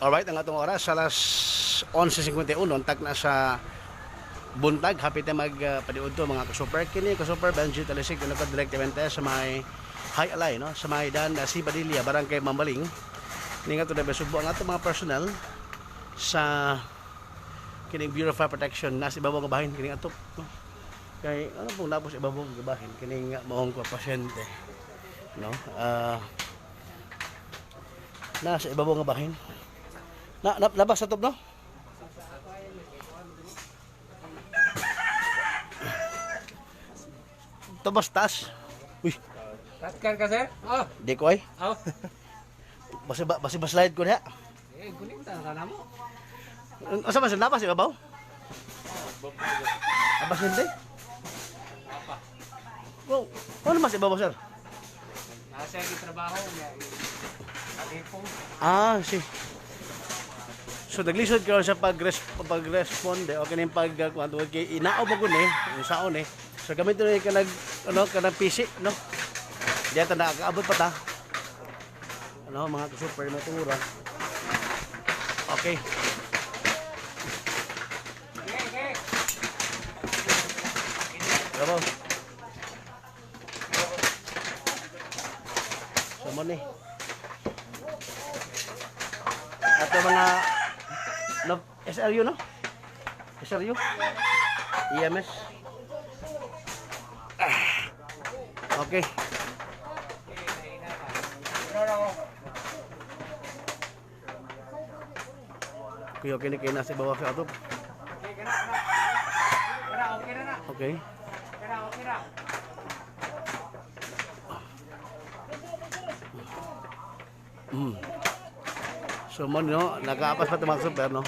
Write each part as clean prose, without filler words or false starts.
Alright, ang atong oras alas 11:51 tag na sa buntag. Happy tayo magpadiudto mga ka-super. Kini ka-super Benji Talisik na direct event sa may High Alay, no? Sa may Dan si Badilla, Barangay Mambaling. Ni nga to na Subo ang atong mga personnel sa kining Bureau of Fire Protection nasa ibabaw nga bahin kining atop, no? Kay ano pong napos ibabaw nga bahin kining maong ko pasyente, no? Nasa ibabaw nga bahin. Na, na labas sa top, no? Tabas taas. Uy, Tatkan ka, sir? Oh, di ko ay. oh. Basi ba basi ba slide ko niya. Eh, gulit na sana mo. Asa man sa labas ibabaw? Labas hindi. Wow, ano mas ibabaw, sir? Nasa yung trabaho niya. Alipong. Ah, si. So naglisod karon sa pag-responde o kining pag kuan tungod kay inao ba gud ni, yung saon eh. So gamit ni kanag ano kanang PC, no? Diya ta nakaabot pa ta. Ano mga ka-super mo tungura. Okay. Okay, okay. Bravo. So mo ni. Ato mga no, SRU, no? SRU? EMS? Ah. Okay. Kuya, okay na kayo nasa bawah sa atop. Okay, kana, kana. Kana, okay na na. Okay. Kana, okay na. So mo no, nagaapas pa mga super, no.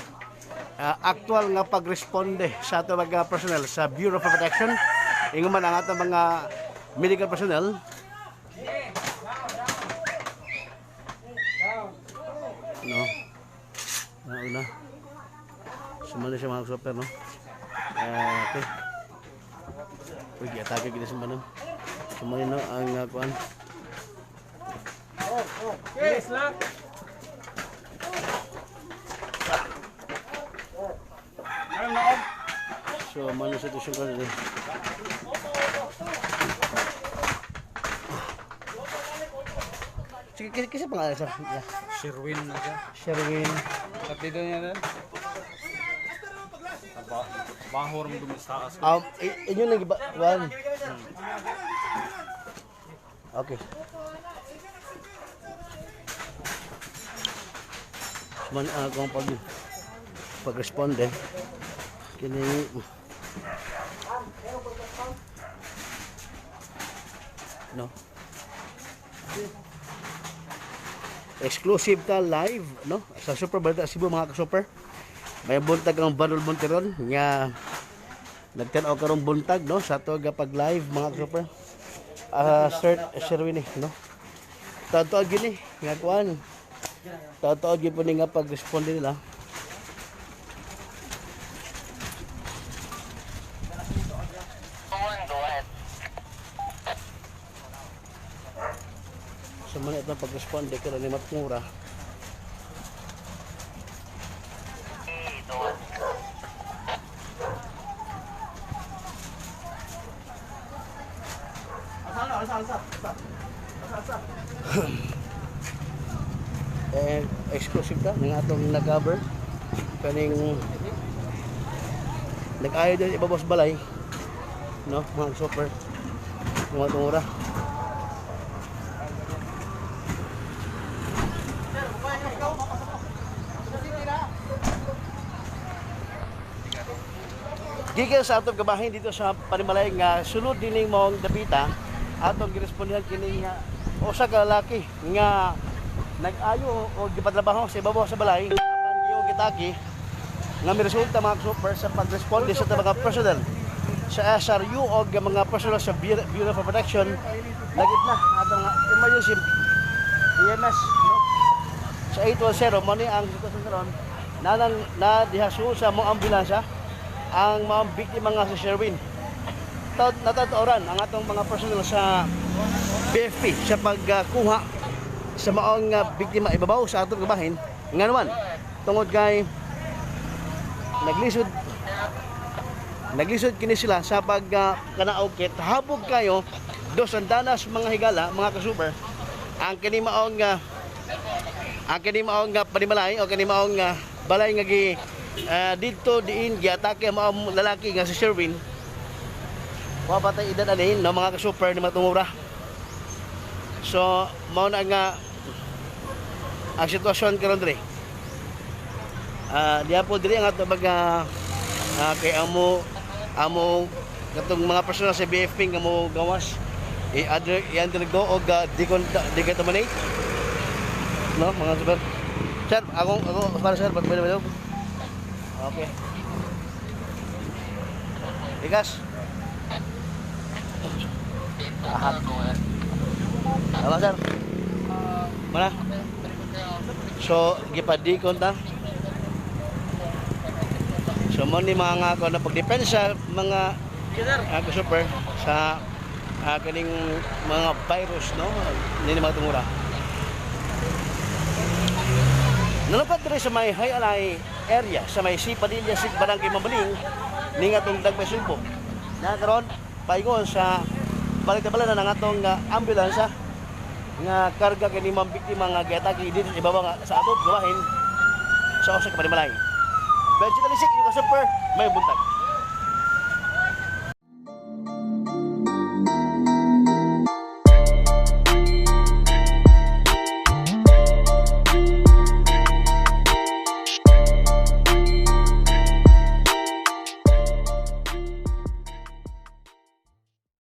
Actual nga pagresponde sa ato mga personnel sa Bureau of Protection, ingon man ang ato mga medical personnel. No. Nauna. So mo na siya mga super, no. Okay. Uy, giatake gid sa manon. So mo no ang kuan. Okay, slack. So mo na sitwasyon ko dito. Sige, kasi pangalan, sir. Yeah. Sherwin na siya. Sherwin. Kapito niya na. Bahor mo dumi sa taas. Inyo nang iba, one. Okay. Man akong pag-responde kini no. Exclusive ta live, no, sa Super Balita Cebu mga ka-super. May buntag ang Banol Monteron nga nagtan-aw karong buntag, no, sa ato pag live mga ka-super. Sir Sherwin eh, no. Taod-taod gini nga kuan. Taod-taod gyud po ni nga pag-responde nila. So man itong pag-responde karon ni Matmura. Eh, exclusive ta ng atong nag-cover kaning nag-ayo din ibabaw sa balay, no, mga super mga tungura. Gikan sa atong kabahin dito sa Panimalay nga sulod dining maong dapita, atong girespondihan kini nga usa ka lalaki nga nag-ayo o gipatrabaho sa ibabaw sa balay apan giyong gitaki nga miresulta mga super sa pagresponde sa mga personnel sa SRU o mga personnel sa Bureau of Protection. Lagit na atong mga emergency EMS, no, sa 810. Mo ni ang sitwasyon karon nanang na diha sa mo ambulansya ang mga biktima nga si Sherwin. Natatooran ang atong mga personnel sa BFP sa pagkuha sa maong biktima ibabaw sa atong kabahin nga naman Tungod kay naglisod naglisod kini sila sa pag kanaog kit habog kayo dos andanas, mga higala, mga kasuper. Ang kini maong panimalay o kini maong balay nga gi didto diin giatake ang maong lalaki nga si Sherwin. Wa pa tay edad ani, no, mga kasuper, ni matungura. So mao na nga ang sitwasyon karon diri. Diya po diri ang ato baga kay amo amo katong mga personal sa BFP nga mo gawas i-under i-undergo og decontaminate, no, mga super. Sir, akong ako para sir, pwede ba? Okay. Igas. Ahap. Tama, sir. Mana? So, gipadikon ta. So, mo ni mga ko na pagdepensa mga super sa kaning mga virus, no, nini mga tungura. Nalupad diri sa may High Alay area sa may C. Padilla Sig Barangay Mambaling ning atong Dagmay Sugbo. Na karon paingon sa balik na ng atong ambulansya nga karga kini mga biktima nga giatake dito sa ibabaw nga sa atong gawahin sa usa ka panimalay. Benji Talisik, yung super, may buntag.